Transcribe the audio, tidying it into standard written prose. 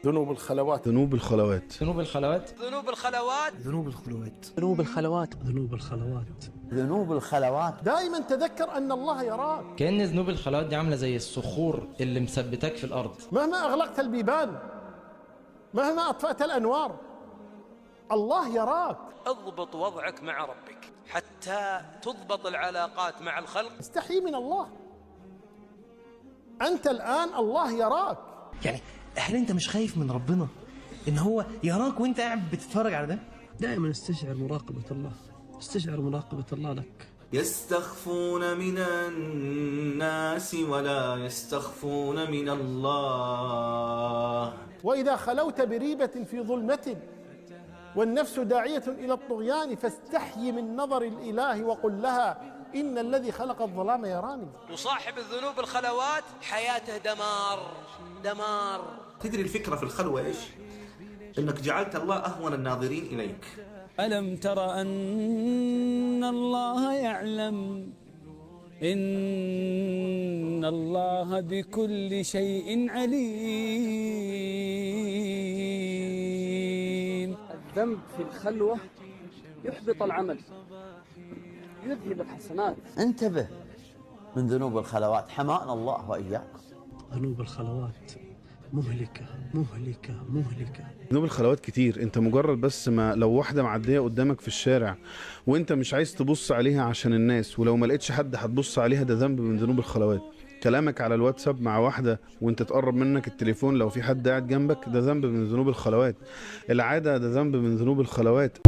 ذنوب الخلوات. ذنوب الخلوات. ذنوب الخلوات. ذنوب الخلوات. ذنوب الخلوات. ذنوب الخلوات. ذنوب الخلوات. ذنوب الخلوات. دائما تذكر أن الله يراك. كأن ذنوب الخلوات دي عاملة زي الصخور اللي مثبتاك في الأرض. مهما أغلقت البيبان، مهما أطفأت الأنوار، الله يراك. اضبط وضعك مع ربك حتى تضبط العلاقات مع الخلق. استحي من الله. أنت الآن الله يراك. يعني هل انت مش خايف من ربنا ان هو يراك وانت قاعد بتتفرج على ده؟ دائما استشعر مراقبة الله، استشعر مراقبة الله لك. يستخفون من الناس ولا يستخفون من الله. وإذا خلوت بريبة في ظلمة والنفس داعية إلى الطغيان فاستحي من نظر الإله وقل لها إن الذي خلق الظلام يراني. وصاحب الذنوب الخلوات حياته دمار دمار. تدري الفكرة في الخلوة إيش؟ إنك جعلت الله أهون الناظرين إليك. ألم تر أن الله يعلم إن الله بكل شيء عليم. الذنب في الخلوة يحبط العمل، يذهب الحسنات. انتبه من ذنوب الخلوات، حمانا الله وإياكم. ذنوب الخلوات مهلكة مهلكة مهلكة. ذنوب الخلوات كتير. انت مجرد بس ما لو واحدة معدية قدامك في الشارع وانت مش عايز تبص عليها عشان الناس، ولو ما لقيتش حد هتبص عليها، ده ذنب من ذنوب الخلوات. كلامك على الواتساب مع واحدة وانت تقرب منك التليفون لو في حد قاعد جنبك، ده ذنب من ذنوب الخلوات. العادة ده ذنب من ذنوب الخلوات.